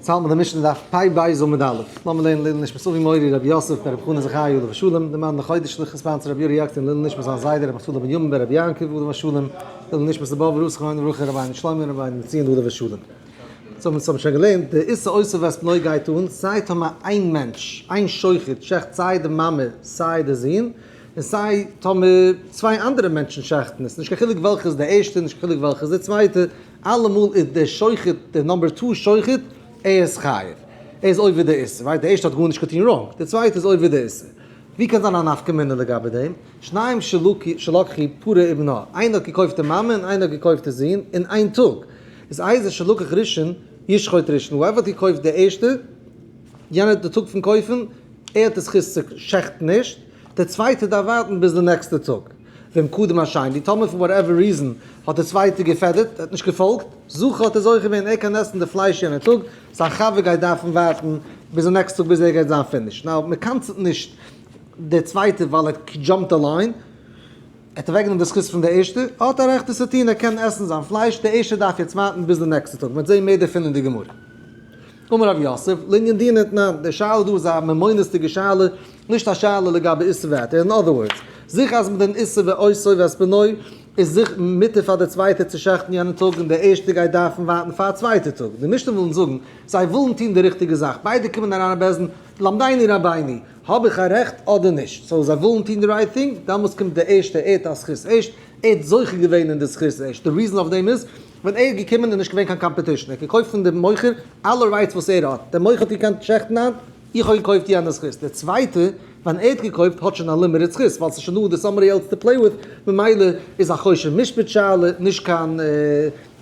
צאלט מען די משנה דף פ ב עמוד א'. לאמיר לערנען לעילוי נשמת אבי מורי רבי יוסף בן רבי חנא זכרי' עליו השלום, די מאן לחודש לכ' sponsor רבי יורי יעקב לעילוי נשמת זיין זיידע רבי נפתלי בן ימים בן רבי יעקב עליו השלום, לעילוי נשמת די באבוב רב זכרונו לברכה רבינו שלמה און רבינו בנציון עליו השלום. so מיר האבן שוין געלערנט, די איסור אותו ואת בנו גייט אן סיי טאמער איין מענטש, איין שוחט, שעכט סיי די מאמע סיי די זון, און סיי טאמער צוויי אנדערע מענטשן שעכטן עס, נישט קיין חילוק וועלכע איז די ערשטע נישט קיין חילוק וועלכע איז די צווייטע, אלעמאל איז דער שוחט דער number two שוחט, ער איז חייב, ער איז עובר די איסור, right? דער ערשטער האט גארנישט געטון wrong, דער צווייטער איז עובר די איסור. ווי קען זיין א נפקא מינה לגבי דעם? שניים שלקחו פרה ובנה, איינער האט געקויפט די מאמע און איינער האט געקויפט די זון אין איין טאג, איז איזה שלקח ראשון ישחוט ראשון, whoever האט געקויפט די ערשטע, יענער די טאג פון קויפן, ער האט די זכות צו שעכטן ערשט, דער צווייטער דארף ווארטן ביז די נעקסטע טאג. ואם קדם השני, טאמער for whatever reason האט דער צווייטער געפעדערט, ער האט נישט געפאלגט, זכה האט ער זוכה געווען, ער קען עסן די פלייש יענע טאג, זיין חבר גייט דארפן ווארטן ביז די נעקסטע טאג ביז ער גייט זיין finished. Now, מען קנס'ט נישט דער צווייטער ווייל ער האט גע jump ט די line, ער האט אוועקגענומען די זכות פון דער ערשטער, ער האט א רעכט עס צו טון, ער קען עסן זיין פלייש, דער ערשטער דארף יעצט ווארטן ביז די נעקסטע טאג, מען וועט זען מער דערפון אין די גמרא. אמר רב יוסף, לענין דינא תנן, די שאלה דא איז א ממונות'דיגע שאלה, נישט א שאלה לגבי איסור והיתר, in other words, זיכער אז מיט דעם איסור אותו ואת בנו איז זיכער מותר פאר די צווייטע צו שעכטן יענע טאג און די ערשטע גייט דארפן ווארטן פאר א צווייטע טאג, די משנה ווילן זאגן, זיי ווילן טון די ריכטיגע זאך, ביידע קומען אריין אין בית דין, למדני רבינו, האב איך א רעכט אדער נישט? So זיי ווילן טון די right thing, דאמאלס קומט די ערשטע, ער האט א זכות ערשט, ער האט זוכה געווען אין די זכות ערשט, די reason אויף דעם איז, ווען ער איז געקומען איז נישט געווען קיין competition, ער האט געקויפט פון דעם מוכר אלע rights וואס ער האט, דער מוכר האט געקענט שעכטן היינט, איך האב געקויפט יענע זכות, דער צווייטע ווען ער האט געקויפט האט שוין א limited זכות, ווייל ס'איז שוין דא די somebody else to play with, ממילא איז א חושן משפט שאלה, נישט קיין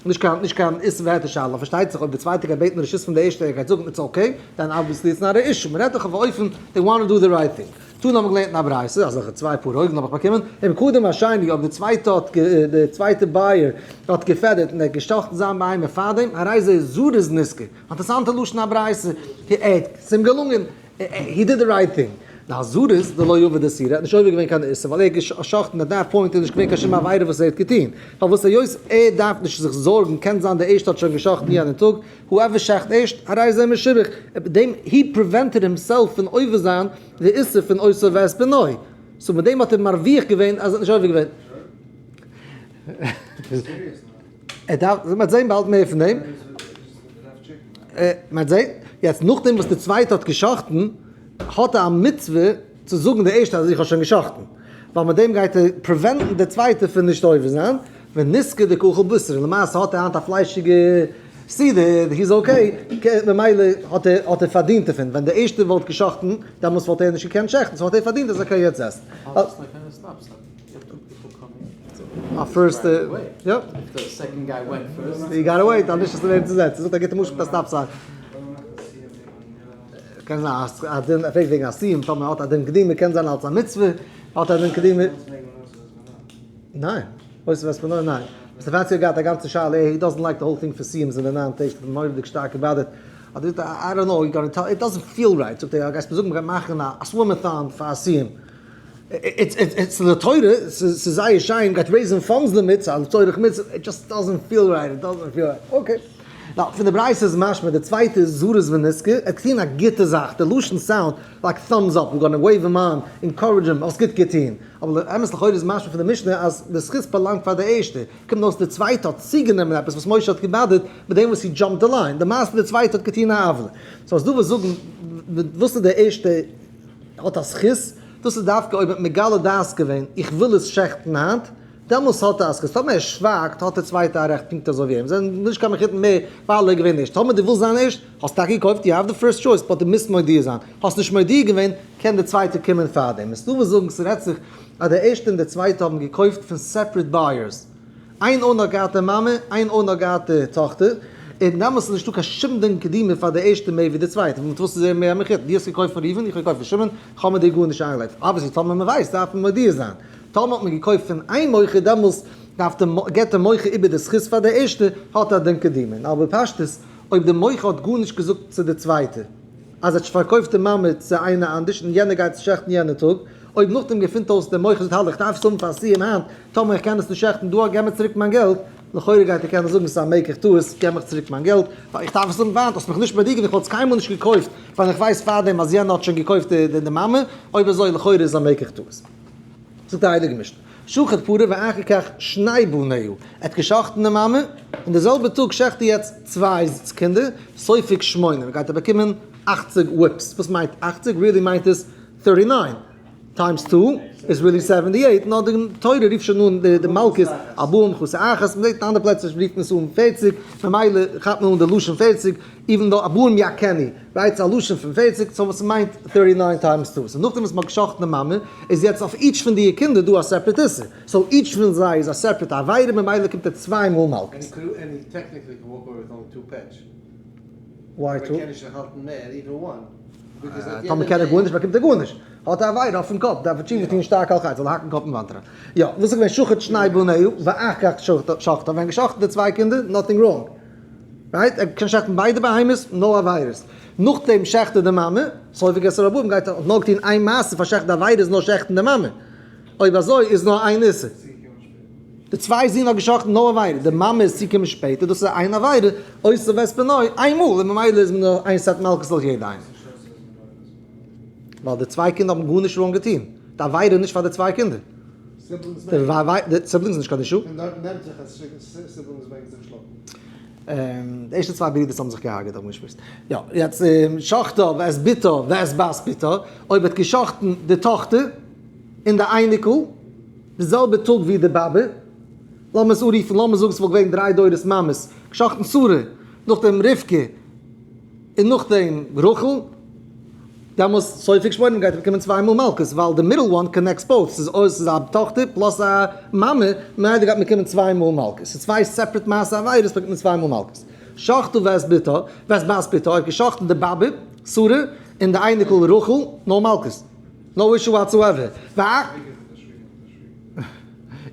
נישט קיין נישט קיין איסור והיתר שאלה, פארשטייט זיך אויב דער צווייטער גייט בעטן רשות פון דער ערשטער ער גייט זאגן it's okay, then obviously it's not א issue, מ'רעדט דאך אויף א אופן they want to do the right thing. תנא האבן געלערנט אין א ברייתא, אזעלכע צוויי פאר אויגן האב איך באקומען, אם קדם השני, אויב די צווייטע האט די צווייטע buyer האט געפעדערט און ער האט געשאכטן זיין בהמה פארדעם, הרי זה זריז נשכר. אינטערעסאנטע לשון הברייתא, ער האט, ס'איז אים געלונגען, he did the right thing. נאר זריז דלא עביד איסורא, ער האט נישט עובר געווען קיין איסור, ווייל ער האט געשאכטן at that point איז נישט געווען קיין שום עבירה וואס ער האט געטון. פארוואס היות ער דארף נישט זיך זארגן, קען זיין דער ערשטער האט שוין געשאכטן יענעם טאג, whoever שעכט ערשט, הרי זה משובח, דעם he prevented himself פון עובר זיין די איסור פון אותו ואת בנו, so מיט דעם האט ער מרוויח געווען אז ער האט נישט עובר געווען. ער דארף, מ'וועט זען באלד מער פון דעם. מ'וועט זען, יעצט נאכדעם וואס די צווייטע האט גע'שחט'ן, האט ער א מצוה צו זאגן די ערשטע אז איך האב שוין גע'שחט'ן, ווייל מיט דעם גייט ער prevent ן די צווייטע פון נישט עובר זיין, ונשכר דקאכיל בשרא, למעשה האט ער היינט א פליישיגע סעודה, he is okay, ממילא האט ער האט ער פארדינט דערפון, ווען די ערשטע וואלט גע'שחט'ן, דעמאלטס וואלט ער נישט געקענט שעכטן, so האט ער פארדינט אז ער קען יעצט עסן. א first יא. You gotta wait, אנדערש איז ווערט צוזעצט. זאגט א גוטע משל מיט א stop sign. קען זיין אז א דין, ער פרעגט וועגן א סיום, טאמער האט א דין קדימה קען זיין אלס א מצוה, האט א דין קדימה. ניין. אויס וועסט פון ניין. מיסטער פאנצי האט געהאט א גאנצע שאלה, he doesn't like the whole thing פון סיומס אין די ניין טעג, ס'האט אים מורא'דיג שטארק געבאדערט. I don't know, you gotta tell, it doesn't feel right. זאגט ער, גייסט מיר זאגן מ'גייט מאכן א swim-a-thon פאר א סיום. It's לתורה, ס'איז זייער שיין, גייט raise ן funds דערמיט, ס'איז א לצורך מצוה, it just doesn't feel right, it doesn't feel right, okay. Now, פון די ברייתא איז משמע, די צווייטע איז זריז ונשכר, ער האט געטון א גוטע זאך, די לשון sound like thumbs up, we're gonna wave him on, encourage him, האסט גוט געטון. אבער אמת לכאורה איז משמע פון די משנה אז די זכות באלאנגט פאר די ערשטע, קומט אויס די צווייטע האט צוגענומען עפעס וואס משה האט געבאדערט מיט דעם וואס he jumped the line, למעשה די צווייטע האט געטון א עוולה. So אז דו וועסט זאגן וואס איז די ערשטע האט א זכות, דאס איז דווקא אויב ער האט מגלה דעת געווען איך וויל עס שעכטן היינט, דעמאלס האט ער א זכות, טאמער ער שווייגט האט דער צווייטער א רעכט פונקט אזוי ווי אים, זיי זענען נישט קיין מחותן מער ווייל ער איז געווען ערשט, טאמער דו ווילסט זיין ערשט, האסט טאקע געקויפט, you have the first choice, but דו מוזט מודיע זיין, האסט נישט מודיע געווען, קען דער צווייטער קומען פארדעם. עס איז דא וואס זאגן ס'רעדט זיך אז דער ערשטער און דער צווייטער האבן געקויפט פון separate buyers, איין owner האט געהאט די מאמע, איין owner האט געהאט די טאכטער, און דעמאלס איז נישטא קיין שום דין קדימה פאר די ערשטע מער ווי די צווייטע, מיט וואס איז ער מער א מחותן? דו האסט געקויפט פון ראובן, איך האב געקויפט פון שמעון, איך האב מיט דיר גארנישט איינגעלייגט. Obviously טאמער מען ווייסט דארף מען מודיע זיין. טאמער האט מען געקויפט פון איין מוכר דעמאלס דארף די געבט די מוכר איבער די זכות פאר די ערשטע, האט א דין קדימה. און אבער בפשטות אויב די מוכר האט גארנישט געזאגט צו די צווייטע אז ער האט פארקויפט די מאמע צו איינער אנדערש און יענער גייט עס שעכטן יענע טאג, אויב נאכדעם געפינט אויס דער מוכר זאגט האלא איך דארף עס האבן פאר סיום היינט, טאמער איך קען עס נישט שעכטן דא געב מיר צוריק מיין געלט. לכאורה גייט ער קענען זאגן ס'איז א מקח טעות, געב מיך צוריק מיין געלט, ווייל איך דארף עס האבן ווייטער, האסט מיך נישט מודיע געווען, איך וואלט עס קיינמאל נישט געקויפט, ווען איך ווייס פארדעם אז יענער האט שוין געקויפט די מאמע, אויב אזוי לכאורה איז א מקח טעות. זאגט די הייליגע משנה, שחט פרה ואחר כך שני בניה, ער האט געשחט'ן די מאמע, און די זעלבע טאג שעכט ער יעצט צוויי קינדער, סופג שמונים, גייט ער באקומען 80 whips, וואס מיינט 80? really מיינט עס 39 times 2 איז really 78, נאר די תורה רופט שוין אן די מלקות ארבעים חסר אחת, מ'זעט אין אנדערע פלעצער רופט מען עס אן 40, ממילא כאפט מען אן די לשון 40, even though ארבעים יכנו, right, ס'איז א לשון פון 40, so וואס מיינט 39 times 2? so נאכדעם וואס מ'האט געשאכטן די מאמע, איז יעצט אויף each פון די קינדער דא א separate איסור. so each פון זיי איז א separate עבירה, ממילא קומט ער צוויי מאל מלקות. And he technically can walk away with only two פעטש. Why two? מ'קען נישט האלטן מער, even one. טאמער קען ער גארנישט באקומט ער גארנישט. האט ער א עבירה אויפן קאפ, דארף ער תשובה טון שטארק על חטא, זאל ער האקן קאפ אין וואנט אריין. יא, וואס איז געווען שחט שני בניו ואחר כך שחטה, ווען געשאכטן די צוויי קינדער, nothing wrong. Right? ער קען שעכטן ביידע בהמות, no עבירות. נאכדעם שעכט ער די מאמע, סופג את הארבעים גייט ער נאר טון איין מעשה פאר שעכטן די עבירה איז נאר שעכטן די מאמע. אויב אזוי איז נאר איין איסור. די צוויי זין האט געשאכטן no עבירה, די מאמע איז צוקומען שפעטער, דאס איז איין עבירה, אותו ואת בנו, איין מאל, און ממילא איז מען נאר איין set מלקות לויט יעדע איינער. ווייל די צוויי קינדער האבן גארנישט wrong געטון, די עבירה איז נישט פאר די צוויי קינדער. די siblings איז נישט קיין issue. פון דארט נעמט זיך אז siblings מעגן זיך שלאגן. די ערשטע צוויי ברידערס האבן זיך געהארגעט האבן געשמועסט. יא, יעצט שחטה ואת בתו ואת בת בתו, אויב האט געשאכטן די טאכטער און די אייניקל די זעלבע טאג ווי די באבע, לאמיר עס אנרופן, לאמיר זאגן ס'וואלט געווען דריי דורות מאמעס, געשאכטן שרה, נאכדעם רבקה, און נאכדעם רחל, דעמאלס סופג שמונים גייט ער באקומען צוויי מאל מלקות, ווייל די middle one connects both, ס'איז אויב ס'איז א טאכטער plus א מאמע, ממילא גייט מען באקומען צוויי מאל מלקות, ס'איז צוויי separate מעשה עבירות באקומט מען צוויי מאל מלקות. שחטה ואת בתו, ואת בת בתו, אויב געשאכטן די באבע, שרה, און די אייניקל רחל, no מלקות. No issue whatsoever.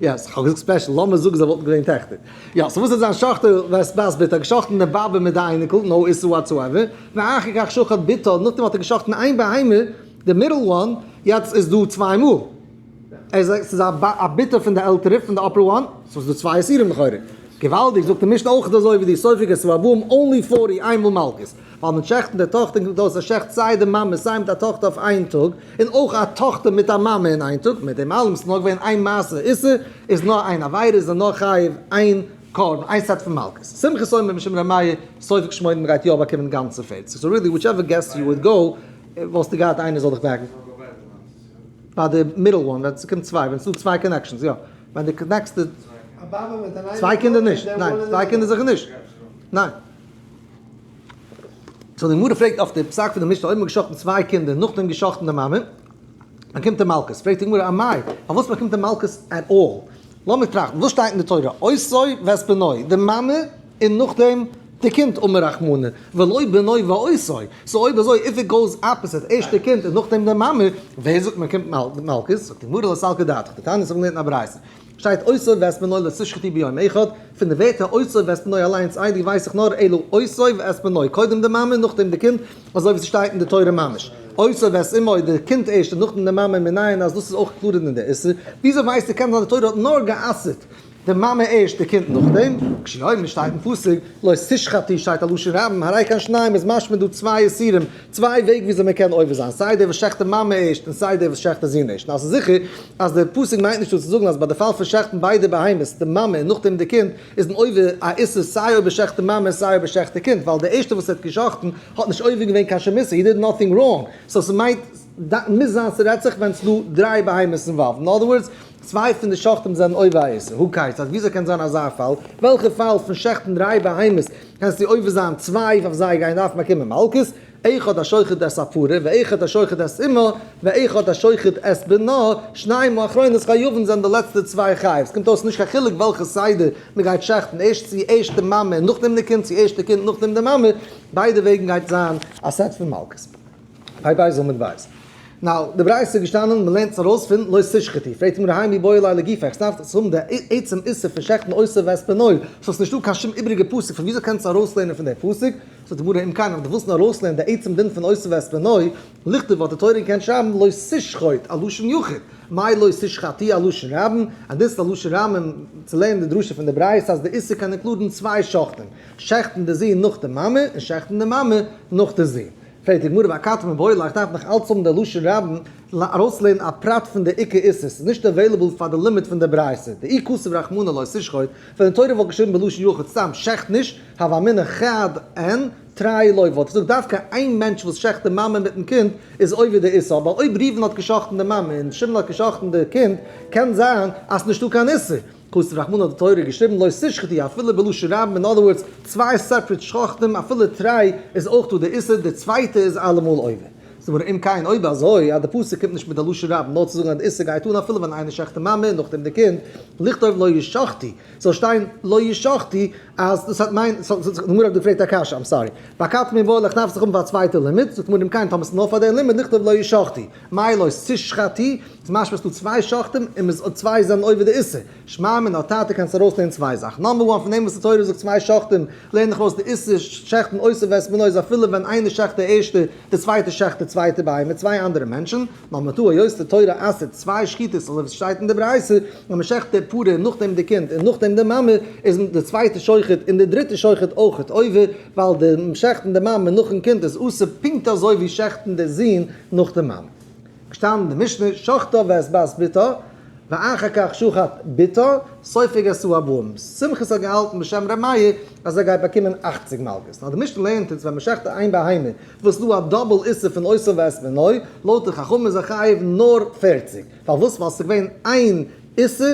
Yes, כ'האב געזאגט special, לאמיר זאגן זיי וואלטן געווען טעכטער. יא, so וואס איז זיין שחטה ואת בת בתו, געשאכטן די באבע מיט די אייניקל, no איסור whatsoever. ואחר כך שחט בתו, נאכדעם האט ער געשאכטן איין בהמה, די middle one, יעצט איז דא צוויי מאל. ער זאגט ס'איז א בתו פון די עלטערע, פון די upper one, so ס'איז דא צוויי איסורים לכאורה. געוואלדיג, זאגט די משנה אויך אזוי ווי די סופג את הארבעים, only 40, איינמאל מלקות. ווייל מיט שעכטן די טאכטער קומט אויס אז שעכט סיי די מאמע סיי מיט א טאכטער אויף איין טאג, און אויך א טאכטער מיט א מאמע אין איין טאג, מיט דעם אלעם ס'איז נאר געווען איין מעשה איסור, איז נאר איין עבירה, איז ער נאר חייב איין קרבן, איין set פון מלקות. סומכוס אומר משום ר' מאיר, סופג שמונים גייט יא באקומען גאנצע 40. So really whichever guess you would go, וואלסטו געהאט איינער זאל דיך back ן. ביי די middle one, ווען ס'קומט צוויי, ווען ס'דא צוויי connections, יא. ווען די connect סט די. א באבע מיט אן אייניקל. צוויי קינדער נישט, ניין, צוויי קינדער זיכער נישט. ניין. So די גמרא פרעגט אויף די פסק פון די משנה, אויב מ'האט געשחט'ן צוויי קינדער נאכדעם געשחט'ן די מאמע, באקומט ער מלקות. פרעגט די גמרא, אמאי, פארוואס באקומט ער מלקות at all? לאמיר טראכטן, וואס שטייט אין די תורה? אותו ואת בנו, די מאמע און נאכדעם די קינד, אמר רחמנא, ולא בנו ואותו. So אויב אזוי, if it goes opposite, ערשט די קינד און נאכדעם די מאמע, ווער זאגט מען באקומט מלקות? זאגט די גמרא, לא סלקא דעתך, דתניא האט געלערנט אין א ברייתא. שטייט אותו ואת בנו לא תשחטו ביום אחד, פון די ווערטער אותו ואת בנו אליינס איידער ווייס איך נאר אלא אותו ואת בנו, קודם די מאמע נאכדעם די קינד, אזוי ווי ס'שטייט אין די תורה ממש. אותו ואת אמו, די קינד ערשט און נאכדעם די מאמע, מנין אז דאס איז אויך קלארער אין די איסור. וויאזוי ווייסטו קען זיין די תורה האט נאר גע'אסר'ט די מאמע ערשט די קינד נאכדעם? כשהוא אומר שטייט אין פסוק לא תשחטו שטייט א לשון רבים, הרי כאן שניים איז משמע דא צוויי איסורים, צוויי וועג וויאזוי מען קען עובר זיין, סיי דער וואס שעכט די מאמע ערשט און סיי דער וואס שעכט די זון ערשט. נאר ס'איז זיכער אז דער פסוק מיינט נישט דא צו זאגן אז ביי די פאל פון שעכטן ביידע בהמות, די מאמע און נאכדעם די קינד, איז מען עובר א איסור סיי אויב ער שעכט די מאמע און סיי אויב ער שעכט די קינד, ווייל דער ערשטער וואס ער האט געשאכטן האט נישט עובר געווען קיין שום איסור, he did nothing wrong, so ס'מיינט, מוז זיין ס'רעדט זיך ווען ס'דא דריי בהמות involved, אין other words, צוויי פון די שוחטים זענען עובר א איסור, הא כיצד, וויאזוי קען זיין אזא פאל? וועלכע פאל פון שעכטן דריי בהמות קענסטו עובר זיין צוויי אויף זיי גייען דארפן באקומען מלקות, אחד השוחט את הפרה ואחד השוחט את אמה ואחד השוחט את בנה, שניים האחרונות חייבין זענען די לעצטע צוויי חייב, ס'קומט אויס נישט קיין חילוק וועלכע סדר מ'גייט שעכטן, ערשט צו ערשט די מאמע און נאכדעם די קינד, צו ערשט די קינד נאכדעם די מאמע, ביידע וועגן גייט זיין א set פון מלקות. פ' בית עמוד בית. Now, די ברייתא איז געשטאנען, מ'לערנט עס ארויס פון לא תשחטו. פרעגט אים ר' חיים מיבעי ליה לגופיה, איך דארף דאך האבן די עצם איסור פון שעכטן אותו ואת בנו, so ס'איז נישטא קיין שום איבעריגע פסוק, פון וויאזוי קענסטו ארויסלערנען פון די פסוק? זאגט די גמרא אם כן, אויב דו ווילסט נאר ארויסלערנען די עצם דין פון אותו ואת בנו, לכתוב וואלט די תורה געקענט שרייבן לא תשחוט א לשון יחיד, מאי לא תשחטו א לשון רבים, אז דאס איז א לשון רבים צו לערנען די דרשה פון די ברייתא אז די איסור קען include ן צוויי שוחטים, שעכטן די זון נאך די מאמע און שעכטן די מאמע נאך די זון. פרעגט די גמרא ואכתי מיבעי ליה איך דארף נאך אלץ האבן די לשון רבים ארויסלערנען א פרט פון די עיקר איסור, ס'איז נישט available פאר די לימוד פון די ברייתא, דאי כתב רחמנא לא תשחוט, ווען די תורה וואלט געשריבן בלשון יחיד סתם שעכט נישט, הוה אמינא חד אין, תרי לא וואלט איך געזאגט דווקא איין מענטש וואס שעכט די מאמע מיטן קינד איז עובר די איסור, אבער אויב ראובן האט געשאכטן די מאמע און שמעון האט געשאכטן די קינד קען זיין אז ס'נישטא קיין איסור. כתב רחמנא האט די תורה געשריבן לא תשחטו אפילו בלשון רבים אין other words צוויי separate שוחטים אפילו תרי איז אויך דא די איסור די צווייטע איז אלעמאל עובר. זאג מיר אם כן אויב אזוי אז די פסוק קומט נישט מיט די לשון רבים נאר צו זאגן אז די איסור גייט אן אפילו ווען איינער שעכט די מאמע און נאכדעם די קינד לכתוב לא ישחטו זאל שטיין לא ישחטו אז דאס האט מיין די גמרא האט געפרעגט א קשיא I'm sorry ואכתי מיבעי ליה כ'דארף זיך האבן פאר א צווייטע לימוד זאגט די גמרא אם כן טאמער ס'איז נאר פאר די לימוד לכתוב לא ישחטו מאי לא תשחטו איז משמע ס'דא צוויי שוחטים און מ'איז צוויי זענען עובר די איסור. שמע מינה תרתי קענסט ארויסלערנען צוויי זאכן. number one פון דעם וואס די תורה זאגט צוויי שוחטים לערן איך ארויס די איסור שעכטן אותו ואת בנו איז אפילו ווען איינער שעכט די ערשטע די צווייטע שעכט די צווייטע בהמה צוויי אנדערע מענטשן. number two היות די תורה אסר'ט צוויי שחיטות אזוי ווי ס'שטייט אין די ברייתא אז מ'שעכט די פרה נאכדעם די קינד און נאכדעם די מאמע איז די צווייטע שוחט און די דריטע שוחט אויכעט עובר ווייל די שעכטן די מאמע נאכן קינד איז אסור פונקט אזוי ווי שעכטן די זון נאך די מאמע. געשטאנען אין די משנה, שחטה ואת בת בתה, ואחר כך שחט בתו, סופג את הארבעים. סומכוס האט געהאלטן בשם ר' מאיר אז ער גייט באקומען 80 מלקות. נאר די משנה לערנט אונז ווען מ'שחט איין בהמה וואס איז דא א double איסור פון אותו ואת בנו, לויט די חכמים איז ער חייב נאר 40. פארוואס? ווייל ס'איז געווען איין איסור,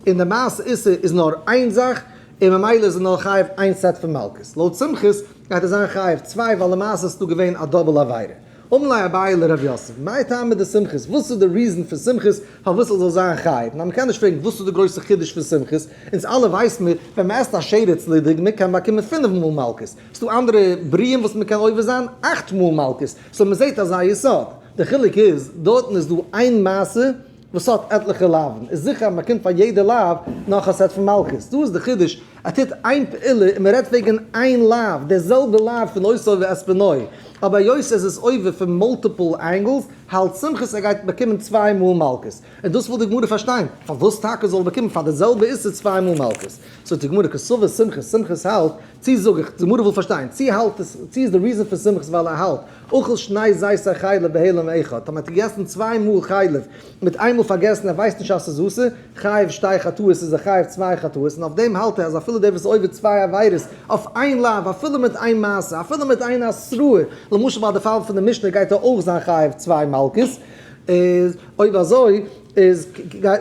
און די מעשה איסור איז נאר איין זאך, און ממילא איז ער נאר חייב איין set פון מלקות. לויט סומכוס גייט ער זיין חייב צוויי ווייל למעשה איז דא געווען א double עבירה. אמר ליה אביי לרב יוסף, מאי טעמא דסומכוס, וואס איז די reason פון סומכוס פארוואס ער זאל זיין חייב? נאר מ'קען נישט פרעגן וואס איז די גרויסע חידוש פון סומכוס, אונז אלע ווייסן מיר ווען מ'עסט א שרץ לדוגמא קען מען באקומען פינף מאל מלקות, ס'דא אנדערע בריאים וואס מ'קען עובר זיין אכט מאל מלקות, so מ'זעט אזא יסוד. די חילוק איז, דארטן איז דא איין מעשה וואס האט עטליכע לאוו'ן, איז זיכער אז מ'באקומט פאר יעדע לאו נאך א set פון מלקות. דא איז די חידוש, ער טוט איין פעולה און מ'רעדט וועגן איין לאו, דער זעלבע לאו פון אותו ואת בנו, אבער היות עס איז עובר פון multiple angles, האלט סומכוס ער גייט באקומען צוויי מאל מלקות. און דאס וויל די גמרא פארשטיין, פארוואס טאקע זאל ער באקומען פאר די זעלבע איסור צוויי מאל מלקות? זאגט די גמרא קסבר סומכוס, סומכוס האלט, צי זאג איך, די גמרא וויל פארשטיין, צי האלט עס, צי איז די reason פון סומכוס ווייל ער האלט, אכל שני זיתי חלב בהעלם אחד, טאמער האט ער געגעסן צוויי מאל חלב, מיט איינמאל פארגעסן ער ווייסט נישט אז ס'איז אסור, חייב שתי חטאות איז ער חייב צוויי חטאות, און אויף דעם האלט ער אז אפילו דער וואס איז עובר צוויי עבירות אויף איין לאו, אפילו מיט איין מעשה, אפילו מיט איין התראה, למשל ביי די פאל פון די משנה גייט ער אויך זיין חייב צוויי מלקות, איז אויב אזוי איז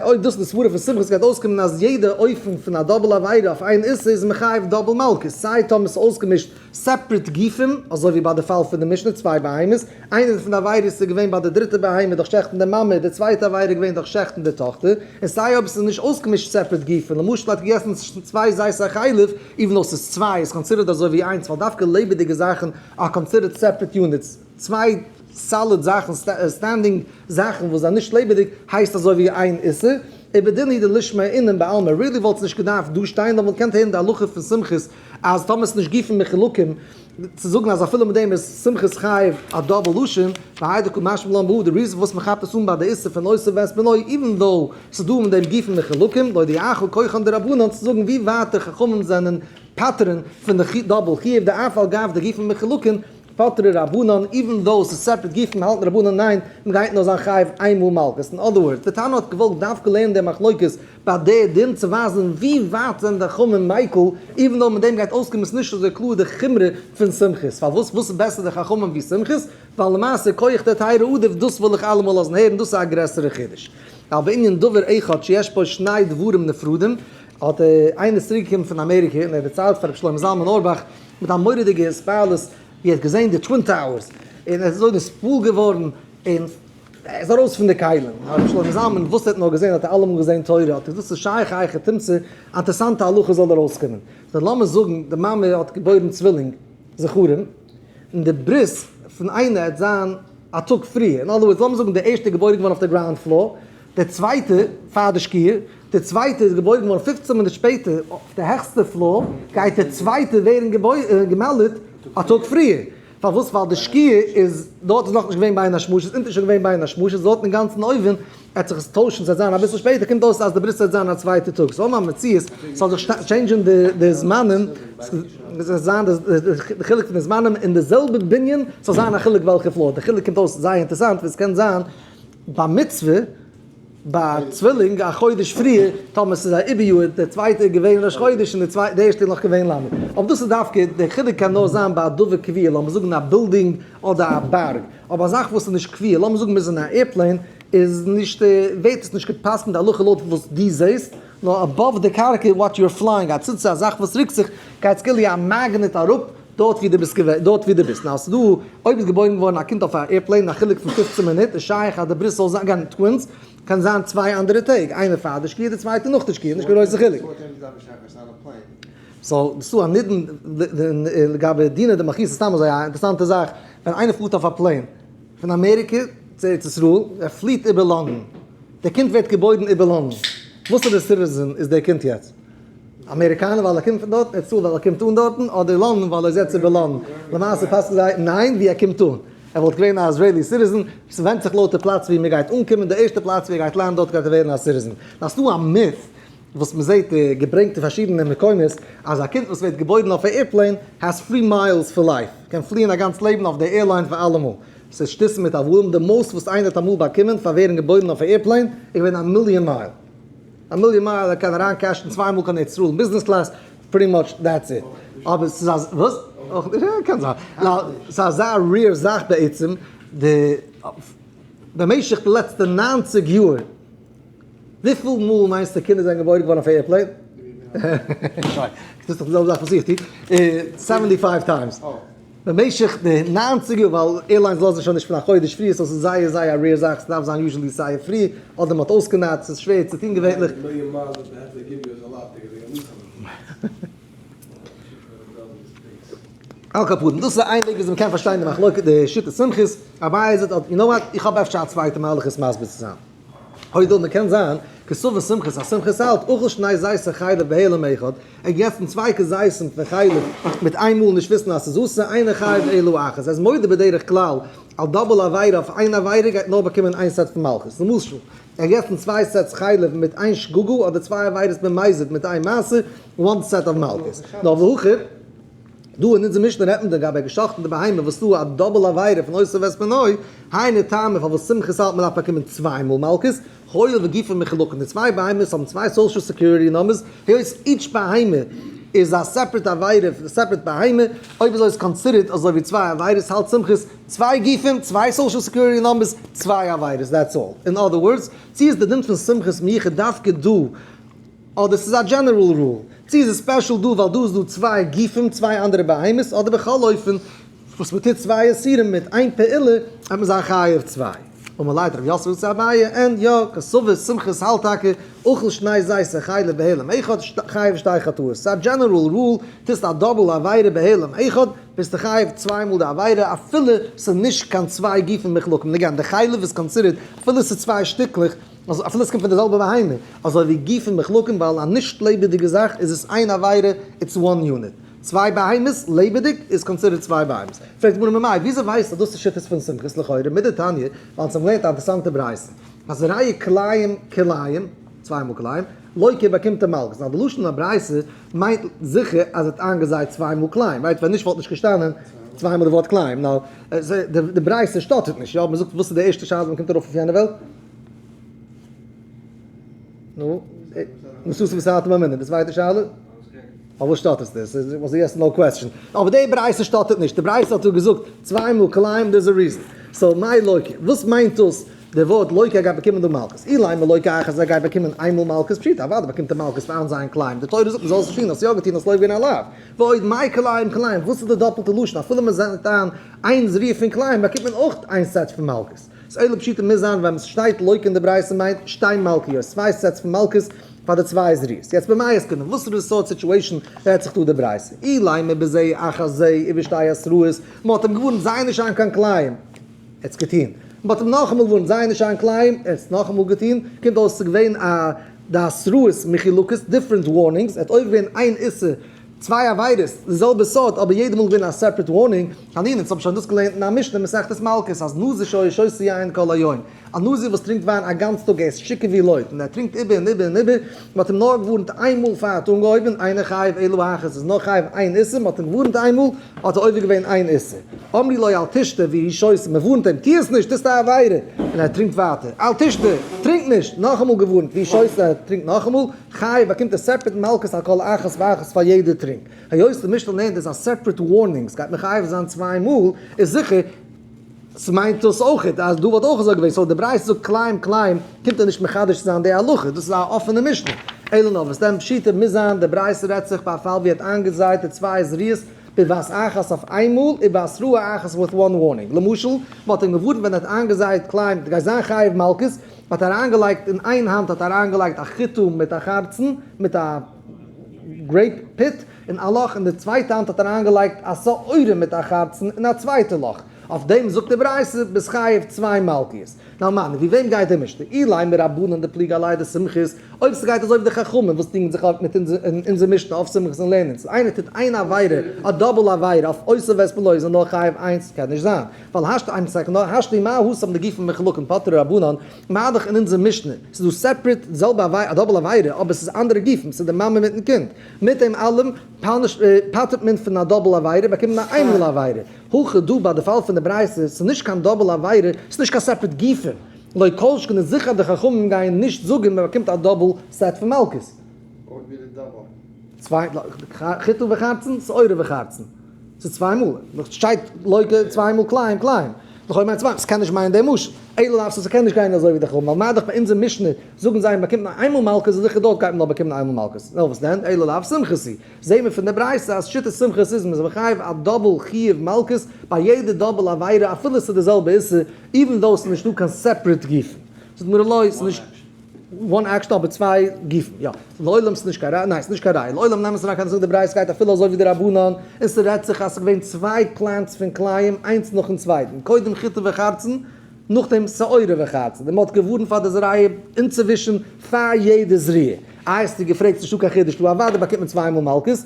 אויב דאס איז די סברה פון סומכוס גייט אויסקומען אז יעדע אופן פון א double עבירה אויף איין איסור איז מחייב double מלקות, סיי טאמער ס'איז אויסגעמישט separate גופים, אזוי ווי ביי די פאל פון די משנה צוויי בהמות, איינע פון די עבירות איז געווען ביי די דריטע בהמה דורך שעכטן די מאמע, די צווייטע עבירה איז געווען דורך שעכטן די טאכטער, און סיי אויב עס איז נישט אויסגעמישט separate גופים, למשל האט געגעסן צוויי זיתי חלב, even though ס'איז צוויי איז considered אזוי ווי איינס ווייל דווקא לעבעדיגע זאכן are considered separate units, צוויי solid זאכן, standing זאכן וואס זענען נישט לעבעדיג הייסט אזוי ווי איין איסור, ובדין הוא דלישמע אינון בעלמא, really וואלט עס נישט געדארפט דא שטיין, נאר מען קען הערן די הלכה פון סומכוס אז טאמער ס'איז נישט גופים מחולקים, צו זאגן אז אפילו מיט דעם איז סומכוס חייב א double לשון, והאי דקא משמע לן בהא, די reason פארוואס מ'כאפט עס אן ביי די איסור פון אותו ואת בנו, even though ס'איז דא אין דעם גופים מחולקים, להודיעך כחן דרבנן צו זאגן ווי ווייט די חכמים זענען פטר'ן פון די double חיוב דאף על גב דגופים מחולקים, פטרי רבנן, even though ס'איז separate גופים האלטן רבנן ניין, מ'גייט נאר זיין חייב איין מאל מלקות. אין other words, די תנא האט געוואלט דווקא לערנען די מחלוקת ביי די דין צו ווייזן ווי ווייט זענען די חכמים מיקל, even though מיט דעם גייט אויסקומען ס'איז נישט אזוי קלאר די חומרא פון סומכוס. פארוואס וואס איז בעסער די חכמים ווי סומכוס? ווייל למעשה כח דהיתרא עדיף, דאס וויל איך אלעמאל לאזן הערן, דאס איז א גרעסערע חידוש. ווייל בענין דבר אחד שיש בו שני דברים נפרדים, האט איינער צוריקגעקומען פון אמעריקע און ער האט דערציילט פאר רבי שלמה זלמן אורבאך מיט א מורא'דיגע התפעלות ווי ער האט געזען די Twin Towers און ער איז אזוי נתפעל געווארן און ער איז ארויס פון די כלים. הרב שלמה זלמן וואס ער האט נאר געזען האט ער אלעמאל געזען תורה, האט ער געזאגט ס'איז שייך היכי תמצא, א אינטערסאנטע הלכה זאל ארויסקומען. סאו לאמיר זאגן די מאמע האט געבוירן צווילינג זכרים, און די ברית פון איינער העט זיין א טאג פריער, אין other words לאמיר זאגן די ערשטע איז געבוירן געווארן אויף די ground floor, די צווייטע פאר די שקיעה, די צווייטע איז געבוירן געווארן 15 מינוט שפעטער אויף די העכסטע floor, גייט די צווייטע ווערן געמל'עט. א טאג פריער. פארוואס? ווייל די שקיעה איז דארט איז נאכנישט געווען בין השמשות, אונטן איז שוין געווען בין השמשות, דארט אינגאנצן אויבן עט זיך עס טוישן, ס'וועט זיין אביסל שפעטער, קומט אויס אז די ברית וועט זיין א צווייטע טאג, ס'זאל האבן א מציאות, ס'זאל זיך change ן די זמנים, ס'זאל זיין די חילוק פון די זמנים אין די זעלבע בנין, ס'זאל זיין א חילוק וועלכע floor, די חילוק קומט אויס זייער אינטערעסאנט, ווי עס קען זיין ביי מצוה, ביי צווילינג א חודש פריער, טאמער ס'איז א איבער יאר, דער צווייטער איז געווען ראש חודש און דער ערשטער איז נאך געווען למד. אבער דאס איז דווקא, דער חילוק קען נאר זיין ביי א דבר קביע, לאמיר זאגן א בילדינג אדער א בארג, אבער א זאך וואס איז נישט קביע, לאמיר זאגן מ'איז אין א airplane, איז נישט, ווערט עס נישט גע'פסק'נט די הלכה לויט וואס דו זעסט, נאר above די קרקע what you're flying, א ציצה א זאך וואס רוקט זיך, גייט כאילו א magnet אראפ דארט ווי דו ביסט געווען, דארט ווי דו ביסט. Now ס'דא, אויב איז געבוירן געווארן א קינד אויף א airplane, א חילוק פון 15 מינוט, איז שייך אז די ברית זאל זיין, גיין twins, קען זיין צוויי אנדערע טעג, איינער פאר די שקיעה די צווייטע נאך די שקיעה, נישט קיין גרויסע חילוק. So, ס'דא א נידון לגבי דינא דמלכותא, סתם אזוי א אינטערעסאנטע זאך, ווען איינער פארט אויף א plane פון אמעריקע צו ארץ ישראל, ער פליעט איבער לאנדאן, דער קינד ווערט געבוירן איבער לאנדאן, וואסערע citizen איז דער קינד יעצט? אמעריקאנער ווייל ער קומט פון דארט, ארץ ישראל ווייל ער קומט אן דארטן, אדער לאנדאן ווייל ער זעצט איבער לאנדאן? למעשה פסק'ן זיי ניין ווי ער קומט אן, ער וואלט געווען א Israeli citizen, ס'ווענדט זיך לויט די פלאץ ווי מ'גייט אנקומען, די ערשטע פלאץ ווי ער גייט land ן דארט גייט ער ווערן א citizen. נאר ס'דא א myth וואס מ'זעט געברענגט אין פארשידענע מקומות, אז א קינד וואס ווערט געבוירן אויף א airplane has free miles for life, קען פליען א גאנץ לעבן אויף די airline פאר אלעמאל. ס'איז שטותים מיט הבלים, די most וואס איינער האט אמאל באקומען פאר ווערן געבוירן אויף א airplane איז געווען א מיליאן מייל. א מיליאן מייל, ער קען אריין cash ן צוויי מאל קיין ארץ ישראל אין business class, pretty much that's it. אבער ס'איז א, וואס? קען זיין. ס'איז אזא rare זאך בעצם, די, במשך די לעצטע 90 יאר, וויפיל מאל מיינסטו קינדער זענען געבוירן געווארן אויף א airplane? שוין, דאס איז דאך די זעלבע זאך וואס איך טו, 75 times. במשך די 90 יאר, ווייל airlines לאזן שוין נישט פון א חודש פריער, so ס'איז זייער זייער א rare זאך, ס'דארף זיין usually זייער פרי, אדער מ'האט אויסגענארט, ס'איז שווער צו טון געווענליך. על כל פנים, דאס איז איין וועג וויאזוי מ'קען פארשטיין די מחלוקת, די שיטת סומכוס, אביי זאגט, you know what, איך האב אפשר א צווייטע מהלך עס מסביר צו זיין. אוי דא מ'קען זיין כסבור סומכוס אז סומכוס האלט אכל שני זיתים חלב בהעלם אחד, ער האט געגעסן צוויי כזיתים פון חלב מיט איין מאל נישט וויסן אז ס'איז אסור, אינו חייב אלא אחת, ער איז מודה בדרך כלל על double עבירה אויף איין עבירה גייט נאר באקומען איין set פון מלקות, למשל ער האט געגעסן צוויי sets חלב מיט איין שגגה אדער צוויי עבירות במזיד מיט איין מעשה, one set of מלקות. נאר והכא. דא אין אונזער משנה רעדט מען לגבי געשאכטן די בהמה וואס דא א double עבירה פון אותו ואת בנו, היינו טעמא פארוואס סומכוס האלט מען דארף באקומען צוויי מאל מלקות, הואיל וגופין מחולקין, די צוויי בהמות האבן צוויי social security numbers, היות each בהמה איז א separate עבירה פון א separate בהמה, אויב אזוי איז considered אזוי ווי צוויי עבירות האלט סומכוס צוויי גופים, צוויי social security numbers, צוויי עבירות, that's all. In other words, צו איז די דין פון סומכוס מיוחד דווקא דא אדער ס'איז א general rule, צו איז עס special דא ווייל דא איז דא צוויי גופים, צוויי אנדערע בהמות, אדער בכל אופן וואס מ'טוט צוויי איסורים מיט איין פעולה וועט מען זיין חייב צוויי. אמר ליה רב יוסף צו אביי, אין יא, כסבור סומכוס האלט טאקע, אכל שני זיתים חלב בהעלם אחד, חייב שתי חטאות. ס'איז א general rule, טוסט א double עבירה בהעלם אחד, ביסטו חייב צוויי מאל די עבירה אפילו ס'איז נישט קיין צוויי גופים מחולקים. again, די חלב איז considered אפילו ס'איז צוויי שטיקלעך, אז אפילו עס קומט פון די זעלבע בהמה, אזוי ווי גופים מחולקים ווייל א נישט לעבעדיגע זאך איז עס איין עבירה, it's one unit. צוויי בהמות לעבעדיג איז considered צוויי בהמות. פרעגט די גמרא ממאי, וויאזוי ווייסטו אז דאס איז שיטת פון סומכוס לכאורה מדתניא, ווייל אונז האבן געלערנט א אינטערעסאנטע ברייתא, אז זורע כלאים כלאים, צוויי מאל כלאים, לוקה באקומט ער מלקות. נאר די לשון הברייתא מיינט זיכער אז ער האט איינגעזייט צוויי מאל כלאים, right? ווען נישט וואלט נישט געשטאנען צוויי מאל די ווארט כלאים. נאר די ברייתא שטאטערט נישט, יא? מ'זאגט וואס איז די ערשטע שאלה ווען מ'קומט ארויף אויף יענע וועלט? נו, מסוס וסאטמאר מאמין, די צווייטע שאלה? פארוואס שטאטערסטו? עס איז yes no question. אבער די ברייתא שטאטערט נישט, די ברייתא האט דא געזאגט צוויי מאל כלאים, there's a reason. So מאי לוקה? וואס מיינט דאס די ווארט לוקה גייט באקומען דא מלקות? אילימא לוקה אחת ער גייט באקומען איין מאל מלקות פשיטא, אוודאי באקומט ער מלקות פאר איינזייען כלאים, די תורה זאגט מען זאל עס נישט טון, האסט יא געטון האסט עובר געווען א לאו. ועוד מאי כלאים כלאים, וואס איז די דאפלטע לשון? אפילו מען זייט איין איין זריעה פון כלאים באקומט מען אויך איין set פון מלקות. ס'איז אלא פשיטא מוז זיין ווען ס'שטייט לוקה אין די ברייתא מיינט שתי מלקיות, צוויי sets פון מלקות פאר די צוויי זריעות. יעצט במאי עסקינן, וואסערע סארט situation רעדט זיך דא די ברייתא? אילימא בזה אחר זה ובשתי התראות, מ'האט אים געווארנט זיי נישט איין קיין כלאים, ער האט עס געטון. מ'האט אים נאכאמאל געווארנט זיי נישט איין כלאים, ער האט עס נאכאמאל געטון, קומט אויס ס'איז געווען א די התראות מחולקות, different warnings, ער האט עובר געווען איין איסור. צוויי עבירות, די זעלבע סארט, אבער יעדע מאל געווען א separate warning, תנינא, אונז האבן שוין דאס געלערנט אין א משנה מסכת מלקות, אז נזיר שהיה שותה יין כל היום, א נזיר וואס טרינקט וויין א גאנץ טאג ער איז שיכור ווי לוט, און ער טרינקט איבער און איבער און איבער, מען האט אים נאר געווארנט איין מאל פאר ער האט אנגעהויבן, אינו חייב אלא אחת איז נאר חייב איין איסור, מען האט אים געווארנט איין מאל, האט ער עובר געווען איין איסור. אמרו לו אל תשתה והוא שותה, מען ווארנט אים, טו עס נישט, טוסט א עבירה, און ער טרינקט ווייטער, אל תשתה, טרינק נישט, נאכאמאל געווארנט, והוא שותה, ער טרינקט נאכאמאל, חייב באקומט ער separate מלקות על כל אחת ואחת פאר יעדע טרינק. היות די משנה לערנט איז א separate warning, ס'גייט מחייב זיין צוויי מאל, איז זיכער ס'מיינט דאס אויכעט אז דא וואלט אויך אזוי געווען, so די ברייתא זאגט כלאים כלאים קומט ער נישט מחדש צו זיין די הלכה, דאס איז א אפענע משנה. אלא נאר וואס דען פשיטא מוז זיין די ברייתא רעדט זיך ביי א פאל ווי ער האט איינגעזייט די צוויי זריעות בבת אחת אויף איינמאל ובהתראה אחת with one warning, למשל מ'האט אים געווארנט ווען ער האט איינגעזייט כלאים דו גייסט זיין חייב מלקות, האט אריינגעלייגט אין איין האנט האט אריינגעלייגט א חיטה מיט א חרצן מיט א grape pit אין א לאך און די צווייטע האנט האט אריינגעלייגט א שעורה מיט א חרצן אין א צווייטע לאך, אויף דעם זאגט די ברייתא ביסט חייב צוויי מלקיות. now מני ווי וועם גייט די משנה? אילימא רבנן דפליגי עליה דסומכוס, אויב ס'גייט אזוי ווי די חכמים וואס דינגען זיך אויף מיט אונזער משנה אויף סומכוס און לערנען צו איינער טוט איין עבירה א double עבירה אויף אותו ואת בלא איז ער נאר חייב איינס קען נישט זיין ווייל השתא איין second נאר השתא מה התם דגופין מחולקין פטרי רבנן מה דאך אין אונזער משנה ס'איז דא separate די זעלבע עבירה א double עבירה אבער ס'איז אנדערע גופים ס'איז די מאמע מיטן קינד מיט דעם אלעם פטר'ט מען פון א double עבירה באקומט מען א איינמאל עבירה הכא דא ביי די פאל פון די ברייתא ס'איז נישט קיין double עבירה ס'איז נישט קיין separate גופים לא כל שכן איז זיכער די חכמים גייען נישט זאגן מען באקומט א double set פון מלקות. צוויי, חיטה וחרצן, שעורה וחרצן. ס'איז צוויי מאל. נאך שטייט לויקע צוויי מאל כלאים כלאים. לכאו' מיינט צוויי, ס'קען נישט מיינען די משל. אלא לאו ס'קען נישט גיין אזוי ווי די חכמים, ווייל מה דאך ביי אונזער משנה זאגן זיי מ'באקומט נאר איינמאל מלקות איז זיכער דארט גייט מען נאר באקומען איינמאל מלקות. נאר וואס דען? אלא לאו סומכוס היא. זעהן מיר פון די ברייתא אז שיטת סומכוס איז מ'איז מחייב א double חיוב מלקות ביי יעדע double עבירה אפילו ס'איז די זעלבע איסור, even though ס'איז נישטא קיין separate גופים. זאגט מיר לא, ס'איז נישט. one action אבער צוויי גופים, יא. לעולם ס'נישט קיין ראיה, ניין ס'נישט קיין ראיה, לעולם נעמען עס אריין קיין זאגט די ברייתא גייט אפילו אזוי ווי די רבנן, און ס'רעדט זיך אז ס'געווען צוויי plants פון כלאים איינס נאכן צווייטן, קודם חיטה וחרצן, נאכדעם שעורה וחרצן, און מ'האט געווארנט פאר די זריעה אינצווישן פאר יעדע זריעה. איי האסטו געפרעגט ס'נישטא קיין חידוש דא אוודאי באקומט מען צוויי מאל מלקות,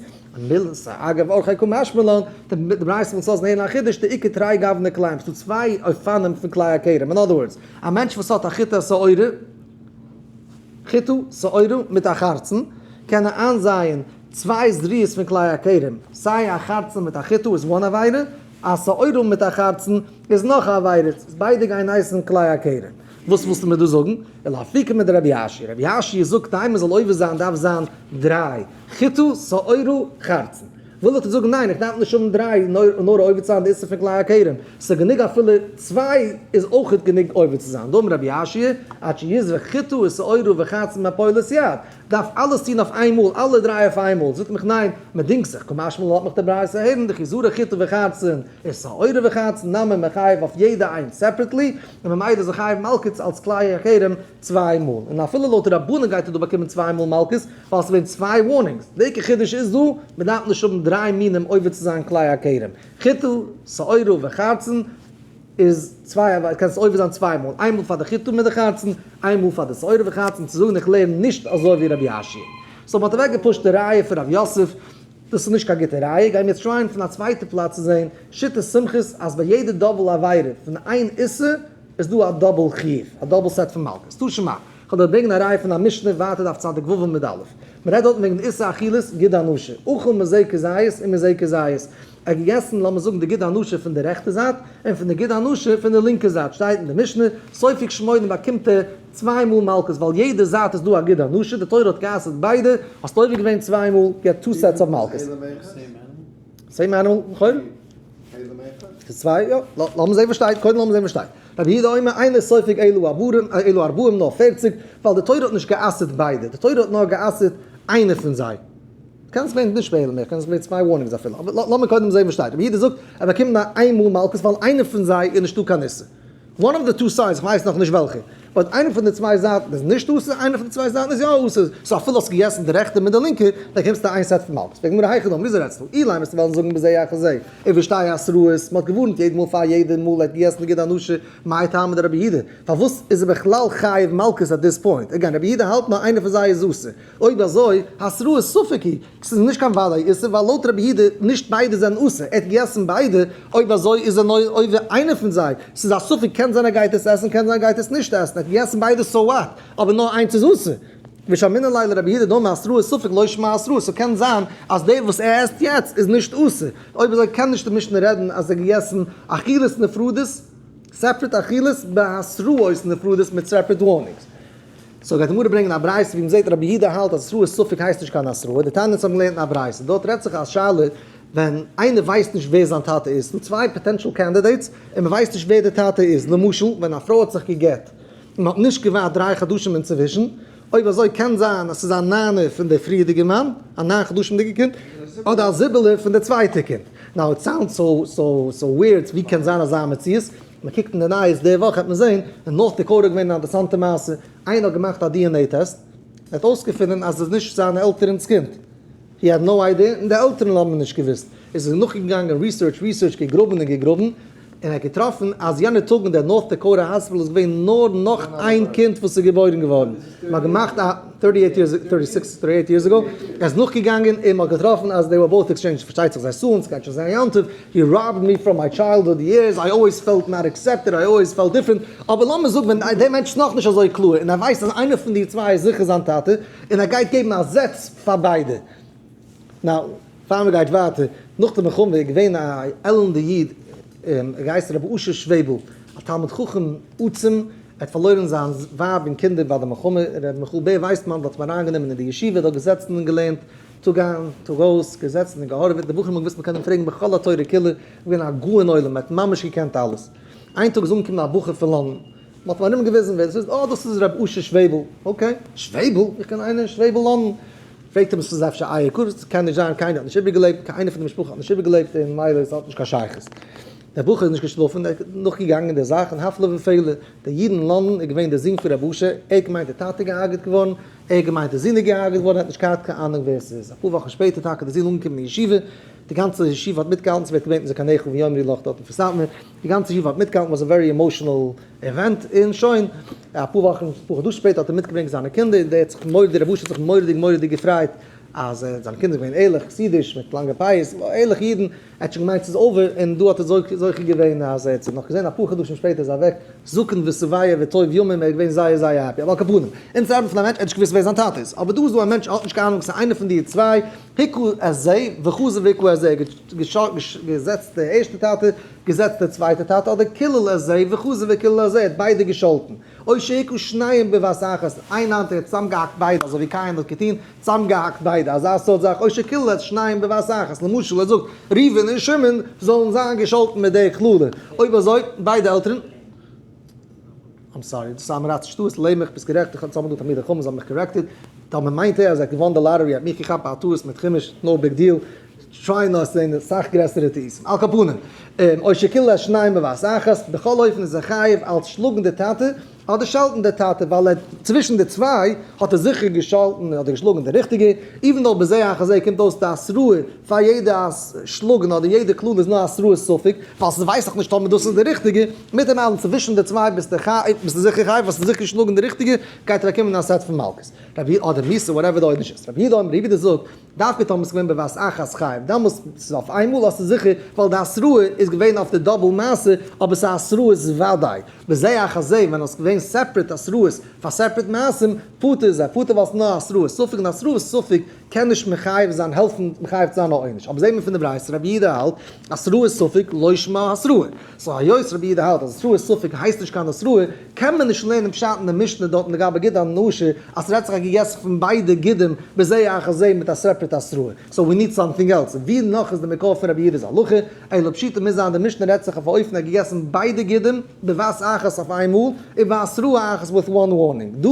מילתא אגב אורחיה קא משמע לן, די ברייתא וויל אונז לאזן הערן א חידוש, דאיכא תרי גווני כלאים, ס'דא צוויי אופנים פון כלאי הכרם, אין other words, א מענטש וואס האט א חיטה שעורה, חיטה שעורה מיט א חרצן, קען ער איינזייען צוויי זריעות פון כלאי הכרם, סיי א חרצן מיט א חיטה איז one עבירה, א שעורה מיט א חרצן איז נאך א עבירה, ביידע גייען הייסן כלאי הכרם. וואס ווילסטו מיר דא זאגן? אלא לאפוקי מדרבי יאשיה, רבי יאשיה זאגט ניין מען זאל עובר זיין דארף זיין דריי, חיטה, שעורה, חרצן. וויל איך דיר זאגן ניין איך דארף נישט האבן דריי נאר עובר צו זיין די איסור פון כלאי הכרם, ס'איז גענוג אפילו צוויי איז אויכעט גענוג עובר צו זיין, דאמר רבי יאשיה, עד שיזרע חיטה ושעורה וחרצן במפולת יד, דארף אלעס טון אויף איין מאל, אלע דריי אויף איין מאל, זאגט מיך ניין, מען דינגט זיך, קא משמע לן לאזט מיך די ברייתא הערן, דכי זרע חיטה וחרצן ושעורה וחרצן נמי מחייב אויף יעדע איינס separately, און ממילא איז ער חייב מלקות אלס כלאי הכרם צוויי מאל, און אפילו לויט רבנן גייט ער דא באקומען צוויי מאל מלקות, ווייל ס'געווען צוויי warnings, די עיקר חידוש איז דא, מען דארף נישט האבן דריי מינים עובר צו זיין כלאי הכרם, חיטה, שעורה וחרצן, איז צוויי עבירות, קענסט עובר זיין צוויי מאל, איין מאל פאר די חיטה מיט די חרצן, איין מאל פאר די שעורה וחרצן, צו זאגן איך לערן נישט אזוי ווי רבי יאשיה. so מ'האט אוועק געפושט די ראיה פון רב יוסף, דאס איז נישט קיין גוטע ראיה, גיימיר יעצט try ען פון א צווייטע פלאץ צו זען שיטת סומכוס אז ביי יעדע double עבירה פון איין איסור איז דא א double חיוב, א double set פון מלקות. תא שמע, כ'וועל דיר ברענגען א ראיה פון א משנה ווייטער דף צדיק ו' עמוד א'. מ'רעדט דארטן וועגן איסור אכילת גיד הנשה, אכל מזה כזית ומזה כזית, ער האט געגעסן לאמיר זאגן די גיד הנשה פון די רעכטע זייט און פון די גיד הנשה פון די לינקע זייט, שטייט אין די משנה, סופג שמונה באקומט ער צוויי מאל מלקות ווייל יעדע זייט איז דא א גיד הנשה, די תורה האט גע'אסר'ט ביידע, האסט עובר געווען צוויי מאל, get two sets of מלקות. same animal, לכאורה. ס'איז צוויי, יא, לאמיר זעהן וואס שטייט, קודם לאמיר זעהן וואס שטייט. רבי יהודה אומר אינו סופג אלא ארבעים, אלא ארבעים נאר פערציג, ווייל די תורה האט נישט גע'אסר'ט ביידע, די תורה האט נאר גע'אסר'ט איינע פון זיי. קענסט ווען נישט וועלן מער, קענסט וועלן צוויי warnings אפילו, אבער לאמיר קודם זעהן וואס שטייט. רבי יהודה זאגט ער באקומט נאר איין מאל מלקות ווייל איינע פון זיי איז נישטא קיין איסור. one of the two sides, איך ווייס נאכנישט וועלכע. but איינע פון די צוויי זייטן איז נישט אסור, איינע פון די צוויי זייטן איז יא אסור, so אפילו האסט געגעסן די רעכטע מיט די לינקע, באקומסטו איין סעט פון מלקות. פרעגט די גמרא היכי דמי, וויאזוי רעדסטו? אילימא וועסטו וועלן זאגן בזה אחר זה, ובשתי התראות, מ'האט געווארנט יעדע מאל פאר יעדע מאל ער האט געגעסן די גיד הנשה, מאי טעמא דרבי יהודה? פארוואס איז ער בכלל חייב מלקות at this point? Again, רבי יהודה האלט נאר איינע פון זיי איז אסור. אויב אזוי, התראת ספק היא, ס'איז נישט קיין ודאי איסור, ווייל לויט רבי יהודה נישט ביידע זענען אסור, ער האט געגעסן ביידע, אויב אזוי איז ער נאר עובר איינע פון זיי, ס'איז א ספק קען זיין ער גייט עס עסן קען זיין ער גייט עס נישט עסן, ער האט געגעסן ביידע so what, אבער נאר איינס איז אסור. ושמעינן ליה לרבי יהודה דאמר התראת ספק לא שמה התראה, so קען זיין אז דער וואס ער עסט יעצט איז נישט אסור, אויב אזוי קען נישט די משנה רעדן אז ער האט געגעסן אכילות נפרדות, separate אכילות בהתראות נפרדות מיט separate warnings. So גייט די גמרא ברענגען א ברייתא ווי מ'זעט רבי יהודה האלט אז התראת ספק הייסט נישט קיין התראה, דתניא אונז האבן געלערנט אין א ברייתא, דארט רעדט זיך א שאלה ווען איינער ווייסט נישט ווער זיין טאטע איז, ס'דא צוויי potential candidates און מ'ווייסט נישט ווער די טאטע איז, למשל ווען א פרוי האט זיך גע'גט און מ'האט נישט געווארט 3 חדשים אינצווישן, אויב אזוי קען זיין אז ס'איז א ניינער פון די פריערדיגע מאן, א 9 חדשים'דיגע קינד, אדער א זיבעלער פון די צווייטע קינד. Now it sounds so so so weird, ווי קען זיין אזא מציאות? מען קוקט אין די נייעס די וואך וועט מען זען, אין North Dakota איז געווען א אינטערעסאנטע מעשה, איינער האט געמאכט א DNA test, ער האט אויסגעפונען אז עס איז נישט זיינע עלטערענס קינד, he had no idea, און די עלטערן האבן נישט געוואוסט, איז ער נאכגעגאנגען research research געגראבן און געגראבן, און ער האט געטראפן אז יענע טאג אין די North Dakota hospital איז געווען נאר נאך איין קינד וואס איז געבוירן געווארן, מען האט געמאכט א 38 years, 36, 38 years ago, ער איז נאכגעגאנגען און מען האט געטראפן אז they were both exchanged, פארשטייט זיך זיי sue ען, ס'גייט שוין זיין יום טוב, He robbed me from my childhood years, I always felt not accepted, I always felt different, אבער לאמיר זאגן ווען דער מענטש איז נאכנישט אזוי קלאר און ער ווייסט אז איינער פון די צוויי איז זיכער זיין טאטע, און ער גייט געבן א זעץ פאר ביידע. Now, פאר מען גייט ווייטער, נאך די מלחמה איז געווען א עלנדע איד, ער געהייסן רבי אשר שוועבל, א תלמיד חכם עצום, ער האט פארלוירן זיין ווייב און קינדער ביי די מלחמה, ר' מיכאל בער ווייסמאן האט אים אריינגענומען אין די ישיבה, דארט געזעצן און געלערנט, טאג איין טאג אויס, געזעצן און געהארעוועט, די בחורים האבן געוואוסט מ'קען אים פרעגן בכל התורה כולה, געווען א גאון עולם, ער האט ממש געקענט אלעס. איין טאג איז אנגעקומען א בחור פון לאנדאן, מ'האט אים ארום געוויזן ווער דאס איז, אה דאס איז ר' אשר שוועבל, okay, שוועבל? איך קען איינער אין שוועבל לאנדאן? פרעגט אים עס איז אפשר אייער קרוב, עס קען נישט זיין, קיינער האט נישט איבערגעלעבט, קיין איינער פון די משפחה האט נישט איבערגעלעבט און מילא עס האט נישט קיין שייכות. דער בחור איז נישט געשלאפן, ער איז נאכגעגאנגען דער זאך און הפלא ופלא, דער איד אין לאנדאן איז געווען דער זון פון ר' אשר, ער האט געמיינט דער טאטע איז געהארגעט געווארן, ער האט געמיינט די זון איז געהארגעט געווארן, ער האט נישט געהאט קיין אהנונג ווער עס איז. אפאר וואכן שפעטער טאקע איז די זון אנגעקומען אין ישיבה, די גאנצע ישיבה האט מיטגעהאלטן, ס'ווערט געברענגט אין זקניך ויאמרו לך דארטן פון סאטמאר, די גאנצע ישיבה האט מיטגעהאלטן, was a very emotional event, און שוין, אפאר וואכן, אפאר חדשים שפעטער האט ער מיטגעברענגט זיינע קינדער, און דער האט זיך מורא'דיג, ר' אשר האט זיך מורא'דיג מורא'דיג געפרייט אז זיינע קינדער זענען געווען ערליך, חסידיש, מיט לאנגע פאות, ערליכע אידן, ער האט שוין געמיינט ס'איז over, און דא האט ער זוכה געווען אז ער האט זיך נאך געזען, אפאר חדשים שפעטער איז ער אוועק, זקן ושבע וטוב ימים, ער איז געווען זייער זייער happy, אבער על כל פנים, אונז רעדן פון א מענטש, ער האט נישט געוואוסט ווער זיין טאטע איז, אבער דא איז דא א מענטש ער האט נישט קיין אהנונג ס'איז איינער פון די צוויי, הכה את זה וחזר והכה את זה, געזעצט די ערשטע טאטע, געזעצט די צווייטע טאטע, אדער קילל את זה וחזר וקילל את זה, ער האט ביידע געשאלטן. או שהכה שניהם בבת אחת, איין האנט ער האט צוזאמגעהאקט ביידע אזוי ווי קין האט געטון, צוזאמגעהאקט ביידע, אזא סארט זאך, או שקילל את שניהם בבת אחת, למשל ער זאגט ראובן און שמעון זאלן זיין געשאלטן מיט די קללה, אויב אזוי ביידע עלטערן, I'm sorry, דאס איז א עם הארצ'ישע טעות, לעמעך ביסט גערעכט, איך האב צוזאמען דא תלמידי חכמים זיי האבן מיך corrected, טאמער מיינט ער אז ער האט געוואנען די lottery האט מיך געכאפט ביי א טעות מיט חומש, no big deal, try נאר צו זען אסאך גרעסערע טעותים. על כל פנים, או שקילל את שניהם בבת אחת, בכל אופן איז ער חייב אלץ שלאגן די טאטע, אדער שעלטן די טאטע, ווייל ער צווישן די צוויי האט ער זיכער געשאלטן אדער געשלאגן די ריכטיגע, even though בזה אחר זה קומט אויס די התראה פאר יעדע שלאגן אדער יעדע קללה איז נאר התראת ספק, ווייל ס'ווייסט דאך נישט טאמער דאס איז די ריכטיגע, מיט דעם אלעם צווישן די צוויי ביסטו ביסטו זיכער חייב, האסטו זיכער געשלאגן די ריכטיגע, גייט ער באקומען א סעט פון מלקות. רבי אדער מיתה whatever די עונש איז. רבי יהודה אומר, רבי יהודה זאגט, דווקא טאמער ס'איז געווען בבת אחת חייב, דאמאלס ס'איז אויף איינמאל האסטו זיכער, ווייל די התראה איז געווען אויף די double מעשה, אבער ס'איז התראת ודאי. בזה אחר זה, ווען האסט געווען separate התראות פאר separate מעשים, פטור איז ער פטור ווייל ס'איז נאר התראת ספק און התראת ספק קען נישט מחייב זיין העלפן מחייב צו זיין א עונש. אבער זעהט מען פון די ברייתא רבי יהודה האלט התראת ספק לא שמה התראה. So היות רבי יהודה האלט אז התראת ספק הייסט נישט קיין התראה, קען מען נישט לערנען פשט אין די משנה דארטן לגבי גיד הנשה אז ס'רעדט זיך א געגעסן פון ביידע גידים בזה אחר זה מיט א separate התראה. So we need something else. ווי נאך איז די מקור פון רבי יהודה'ס הלכה? אלא פשיטא מוז זיין די משנה רעדט זיך אויף א אופן ער האט געגעסן ביידע גידים בבת אחת אויף איין מאל, ובהתראה אחת with one warning. דא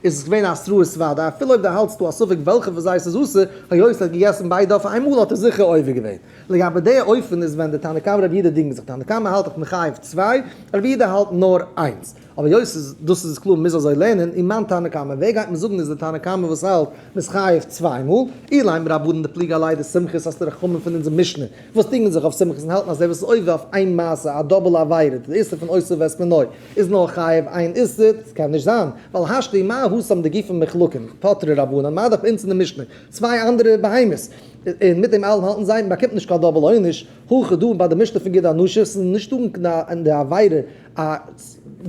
איז עס געווען התראת ודאי אפילו אויב די האלטסט דא א ספק וועלכע פון זיי ס'איז אסור, היות ער האט געגעסן ביידע אויף איין מאל האט ער זיכער עובר געווען. לגבי די אופן איז ווען די תנא קמא רבי יהודה דינגען זיך, תנא קמא האלט איך מחייב צוויי, רבי יהודה האלט נאר איינס. אבער היות ס'איז דאס איז קלאר מ'מוז אזוי לערנען, ומאן תנא קמא, ווער גייט מיר זאגן איז די תנא קמא וואס האלט מ'איז חייב צוויי מאל, אילימא רבנן דפליגי עליה דסומכוס אז די חכמים פון אונזער משנה וואס דינגען זיך אויף סומכוס און האלטן אז דער וואס איז עובר אויף איין מעשה א double עבירה די איסור פון אותו ואת בנו איז נאר חייב איין איסור, דאס קען נישט זיין ווייל השתא ומה התם דגופין מחולקין פטרי רבנן מה דאך אונז אין די משנה צוויי אנדערע בהמות און מיט דעם אלעם האלטן זיי מ'באקומט נישט קיין double עונש, הכא דא ביי די משנה פון גיד הנשה ס'איז נישטא אין די עבירה א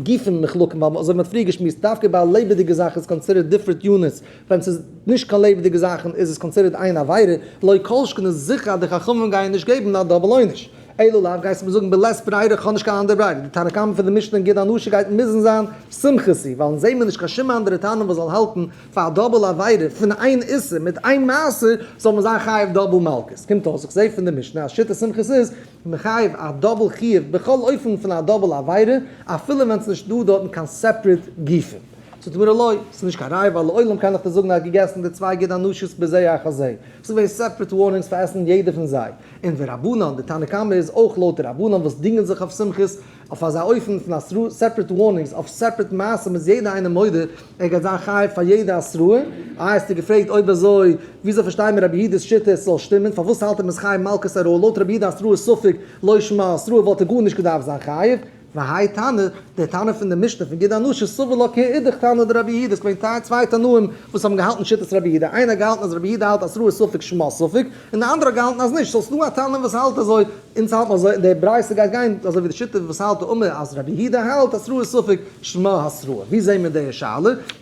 גופים מחולקים ווייל אזוי ווי מ'האט פריער געשמועסט דווקא ביי א לעבעדיגע זאך איז considered different units ווען ס'איז נישט קיין לעבעדיגע זאכן איז עס considered איין עבירה, לא כל שכן איז זיכער אז די חכמים גייען נישט געבן א double עונש. אלא לאו גייסטו מיר זאגן בלית ברירה כ'האב נישט קיין אנדערע ברירה, די תנא קמא פון די משנה אין גיד הנשה גייט מוזן זיין סומכוס היא, ווייל אונז זעהן מיר נישט קיין שום אנדערע תנא וואס זאל האלטן פאר א double עבירה פון איין איסור מיט איין מעשה זאל מען זיין חייב double מלקות. קומט אויס איך זעה פון די משנה אז שיטת סומכוס איז מחייב א double חיוב בכל אופן פון א double עבירה אפילו ווען ס'נישט דא דארטן קיין separate גופים. זאגט די גמרא לא, ס'איז נישט קיין ראיה ווייל לעולם קען איך דיר זאגן ער האט געגעסן די צוויי גיד הנשות בזה אחר זה, ס'איז געווען separate warnings פאר עסן יעדע פון זיי, און ורבנן, די תנא קמא איז אויך לויט די רבנן וואס דינגען זיך אויף סומכוס אויף אזא אופן פון התראה separate warnings אויף separate מעשים איז יעדע איינער מודה ער גייט זיין חייב פאר יעדע התראה, איי האסטו געפרעגט אויב אזוי וויאזוי פארשטייען מיר רבי יהודה'ס שיטה עס זאל שטימען פארוואס האלט ער מ'איז חייב מלקות התראה לויט רבי יהודה התראה ספק לא שמה התראה וואלט ער גארנישט געדארפט זיין חייב, והאי תנא, דער תנא פון די משנה פון גיד הנשה סבר לה כאידך תנא דרבי יהודה, עס איז געווען צוויי תנאים וואס האבן געהאלטן שיטת רבי יהודה, איינער האט געהאלטן אז רבי יהודה האלט התראה ספק שמה ספק, און די אנדערע האט געהאלטן אז נישט, סאו ס'איז דא א תנא וואס האלט אזוי, אונז האלטן אזוי, און די ברייתא גייט גיין אזוי ווי די שיטה וואס האלט דאמר אז רבי יהודה האלט התראה ספק שמה התראה. ווי זעהן מיר די שאלה?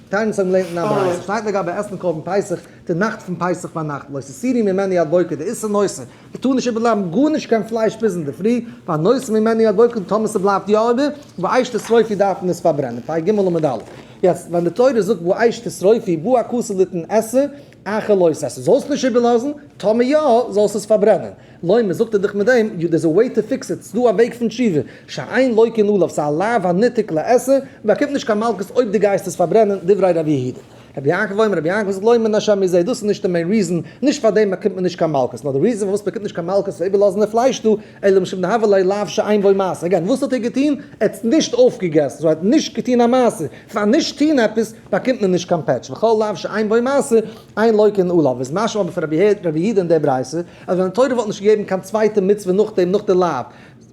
תניא האבן געלערנט אין א ברייתא, שטייט לגבי עסן קרבן פסח די נאכט פון פסח ביינאכט, לא תותירו ממנו עד בוקר, די איסור נותר, מ'טאר נישט איבערבלייבן גארנישט קיין פלייש ביז אינדערפרי, והנותר ממנו עד בוקר, טאמער ס'בלייבט יא איבער, באש תשרפו דארף מען עס פארברענען, פרק ג' עמוד א'. יעצט ווען די תורה זאגט באש תשרפו בא הכתוב ליתן עשה אחר לא תעשה, זאלסט נישט איבערלאזן, טאמער יא, זאלסט עס פארברענען. לומר זאגט ער דיך מיט דעם, you there's a way to fix it, ס'דא א וועג פון תשובה, שאין לוקין עליו, ס'איז א לאו הניתק לעשה, מ'באקומט נישט קיין מלקות אויב דו גייסט עס פארברענען, דברי רבי יהודה. רבי יעקב אומר, רבי יעקב זאגט לא מן השם מזה, דאס איז נישט די main reason, נישט פאר דעם באקומט מען נישט קיין מלקות, נאר די reason פארוואס מ'באקומט נישט קיין מלקות פאר איבערלאזן די פלייש דא, אלא משום דהוה ליה לאו שאין בו מעשה, again, וואס האט ער געטון? ער האט עס נישט אויפגעגעסן, so ער האט נישט געטון א מעשה, פאר נישט טון עפעס באקומט מען נישט קיין פעטש, וכל לאו שאין בו מעשה, אין לוקין עליו, איז משמע אבער פון רבי יהודה אין דער ברייתא, אז ווען די תורה וואלט נישט געגעבן קיין צווייטע מצוה נאכדעם נאך די לאו,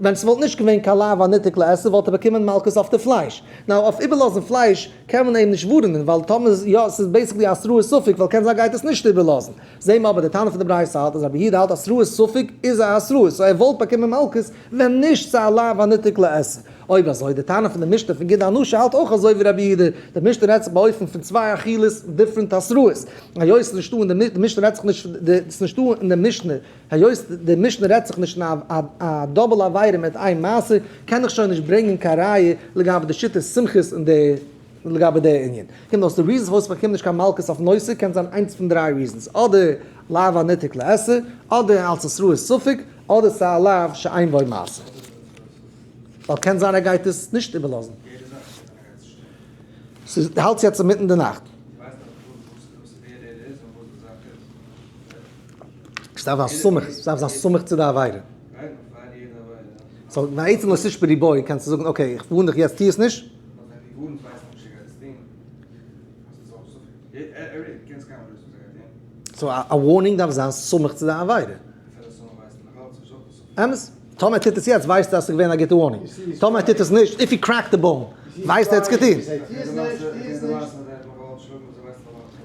ווען ס'וואלט נישט געווען קיין לאו הניתק לעשה וואלט ער באקומען מלקות אויף די פלייש. now אויף איבערלאזן פלייש קען מען אים נישט ווארענען ווייל טאמער יא ס'איז basically התראת ספק ווייל קען זיין גייט עס נישט איבערלאזן. זעהן מיר אבער די טענה פון די ברייתא האלט אז רבי יהודה האלט התראת ספק איז א התראה so ער וואלט באקומען מלקות ווען נישט ס'איז א לאו הניתק לעשה. אויב אזוי די טענה פון די משנה פון גיד הנשה האלט אויך אזוי ווי רבי יהודה, די משנה רעדט זיך באופן פון צוויי אכילות different התראות, היות ס'איז נישטא אין די משנה רעדט זיך נישט די ס'איז נישטא אין די משנה היות די משנה רעדט זיך נישט אין א double עבירה מיט איין מעשה קען איך שוין נישט ברענגען קיין ראיה לגבי די שיטת סומכוס אין די לגבי די ענין. קומט אויס די reasons פארוואס מ'באקומט נישט קיין מלקות אויף נותר קען זיין איינס פון דריי reasons אדער לאו הניתק לעשה אדער אלס התראת ספק אדער ס'איז א לאו שאין בו מעשה. ווייל קען זיין ער גייט עס נישט איבערלאזן. ס'איז די האלטסט יעצט אינמיטן די נאכט. ס'דארף זיין סמוך, ס'דארף זיין סמוך צו די עבירה. so בעצם לא תשברי בוי קענסטו זאגן okay איך ווארן דיך יעצט טו עס נישט. so א warning דארף זיין סמוך צו די עבירה. אמת? טאמער ער טוט עס יעצט ווייסטו אז ס'איז געווען א גוטע warning. טאמער ער טוט עס נישט, if he cracked the bone, ווייסט ער האט עס געטון.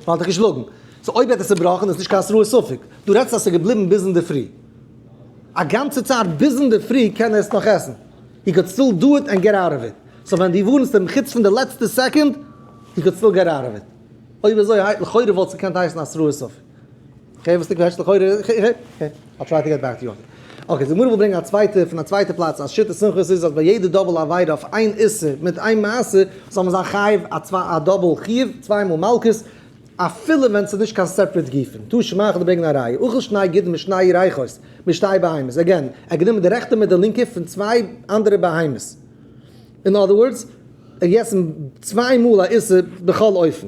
וואלט איך געשלאגן. so אויב ער האט עס צובראכן איז נישט קיין התראת ספק. דו רעדסט אז ס'איז געבליבן ביז אינדערפרי. א גאנצע צייט ביז אינדערפרי קען ער עס נאך עסן. He could still do it and get out of it. So ווען דו ווארנסט אים חוץ פון די לעצטע second, he could still get out of it. אויב אזוי לכאורה וואלט עס געקענט הייסן התראת ספק. Okay וואס די לכאורה okay I'll try to get back to you on it. Okay די גמרא וויל ברענגען א צווייטע פון א צווייטע פלאץ אז שיטת סומכוס איז אז ביי יעדע double עבירה אויף איין איסור מיט איין מעשה זאל מען זיין חייב א צוויי א double חיוב צוויי מאל מלקות אפילו ווען ס'איז נישט קיין separate גופים. תא שמע כ'וועל דיר ברענגען א ראיה אכל שני גידין משני ירכות משתי בהמות again ער האט גענומען די רעכטע מיט די לינקע פון צוויי אנדערע בהמות in other words ער האט געגעסן צוויי מאל א איסור בכל אופן.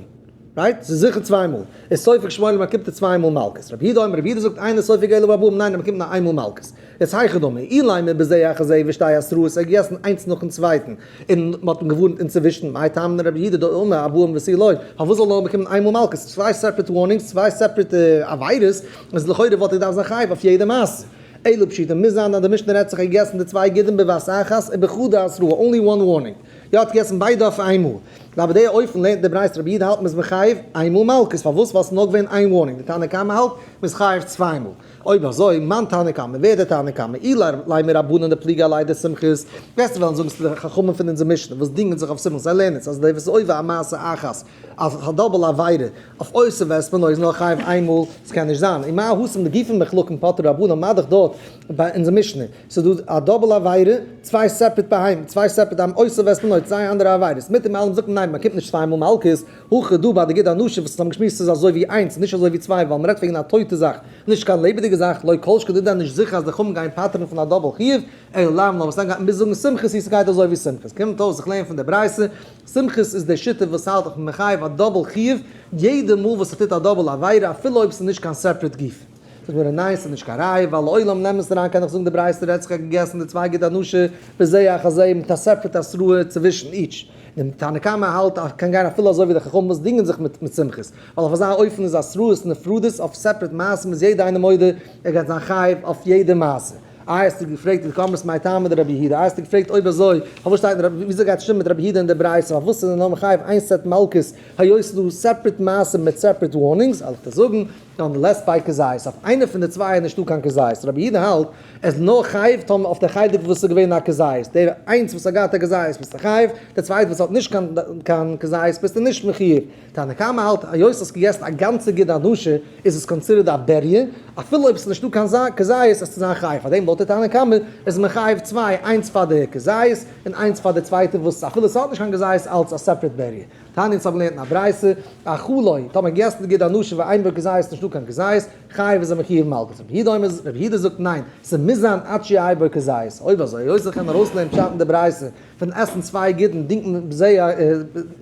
Right? ס'איז זיכער צוויי מאל. איז סופג שמונה מען באקומט צוויי מאל מלקות. רבי יהודה אומר, רבי יהודה זאגט אינו סופג אלא בארבעים, ניין מען באקומט נאר איין מאל מלקות. איז היכי דמי, אילימא בזה אחר זה בשתי התראות, ער האט געגעסן איינס נאכן צווייטן, און מ'האט אים געווארנט אינצווישן, מאי טעמא דרבי יהודה דאמר ארבעים ותו לא, פארוואס זאל ער נאר באקומען איינמאל מלקות, צוויי separate warnings, צוויי separate עבירות, איז לכאורה וואלט ער געדארפט זיין חייב אויף יעדע מעשה. אלא פשיטא, מוז זיין אז די משנה רעדט זיך ער האט געגעסן די צוויי גידים בבת אחת ובחדא התראה, only one warning. יא האט געגעסן ביידע אויף איינמאל. אבער די אופן לערנט די ברייתא רבי יהודה האלט מ'איז מחייב איינמאל מלקות, פארוואס? ווייל ס'איז נאר געווען איין warning, די תנא קמא האלט מ'איז חייב צוויי מאל. אויב אזוי, מאן תנא קמא, ווער דער תנא קמא? אילימא רבנן דפליגי עליה דסומכוס, וועסטו וועלן זאגן ס'איז די חכמים פון אונזער משנה וואס דינגען זיך אויף סומכוס, זיי לערנען עס אז דער וואס איז עובר א מעשה אחת, א double עבירה, אויף אותו ואת בנו איז נאר חייב איין מאל, ס'קען נישט זיין. ומה התם דגופין מחולקין פטרו רבנן, מה דאך דארט ביי אונזער משנה, ס'איז דא א double עבירה, צוויי separate בהמות, צוויי separate עם אותו ואת בנו, צוויי אנדערע עבירות, מיט דעם אלעם זאגט מען ניין מ'באקומט נישט צוויי מאל מלקות, הכא דא ביי די גיד הנשה וואס אונז האבן געשמועסט איז אזוי ווי איינס נישט אזוי ווי צוויי ווייל מ'רעדט וועגן א טויטע זאך נישט קיין לעבעדיגע זאך, לא כל שכן איז דען נישט זיכער אז די חכמים גייען פטר'ן פון א double חיוב, אלא לאו נאר וואס דען גייט מען ביז זאגן סומכוס היא ס'גייט אזוי ווי סומכוס, קומט אויס איך לערן פון די ברייתא, סומכוס איז די שיטה וואס האלט איך בין מחייב א double חיוב יעדע מאל וואס ס'טוט א double עבירה אפילו אויב ס'איז נישט קיין separate גוף. זאגט מיר ניין ס'איז נישט קיין ראיה ווייל לעולם נעם עס אריין קען איך זאגן די ברייתא רעדט זיך ער האט געגעסן די צוויי גיד הנשה בזה אחר זה מיט א separate התראה צווישן each דעם תנא קמא האלט אז קען גיין אפילו אזוי ווי די חכמים וואס דינגען זיך מיט סומכוס ווייל אויף אזא אופן איז התראות נפרדות אויף separate מעשים איז יעדע איינער מודה ער גייט זיין חייב אויף יעדע מעשה. איי האסטו געפרעגט וקאמרת מאי טעמא דרבי יהודה איי האסטו געפרעגט אויב אזוי פארוואס שטייט אין רבי וויאזוי גייט שטימען מיט רבי יהודה אין די ברייתא פארוואס איז ער נאר מחייב איין סעט מלקות היות ס'איז דא separate מעשים מיט separate warnings וועל איך דיר זאגן nonetheless ביי כזית, אויף איינע פון די צוויי איז נישטא קיין כזית, רבי יהודה האלט ער איז נאר חייב טאמער אויף די חלק וואס איז געווען א כזית, דער איינס וואס האט געהאט א כזית ביסטו חייב, דער צווייטע וואס האט נישט קיין כזית ביסטו נישט מחיוב. תנא קמא האלט היות האסט געגעסן א גאנצע גיד הנשה איז עס considered א בריה, אפילו אויב עס איז נישטא קיין כזית עסטו זיין חייב, פארדעם לויט די תנא קמא איז מען חייב צוויי, איינס פאר די כזית און איינס פאר די צווייטע וואס אפילו עס האט נישט קיין כזית אלץ א separate בריה. תניא אונז האבן געלערנט אין א ברייתא, אכלו, טאמער געגעסן די גיד הנשה ואין בו כזית נישטא קיין כזית, חייב איז ער מחיוב מלקות. רבי יהודה אומר, רבי יהודה זאגט ניין, ס'מוז זיין עד שיהא בו כזית. אויב אזוי, היות איך קען ארויסלערנען פשט אין די ברייתא פון עסן צוויי גידין דינגט מען בזה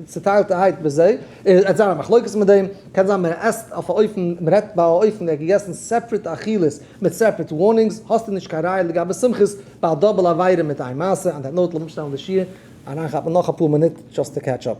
צוטיילטערהייט בזה, עט זיין א מחלוקת מיט דעם, קען זיין מען עסט אויף א אופן, מען רעדט ביי א אופן ער האט געגעסן separate אכילות מיט separate warnings, האסטו נישט קיין ראיה לגבי סומכוס ביי א double עבירה מיט איין מעשה, on that note לאמיר אפשטעלן די שיעור. אריינכאפן נאך אפאר מינוט just to catch up.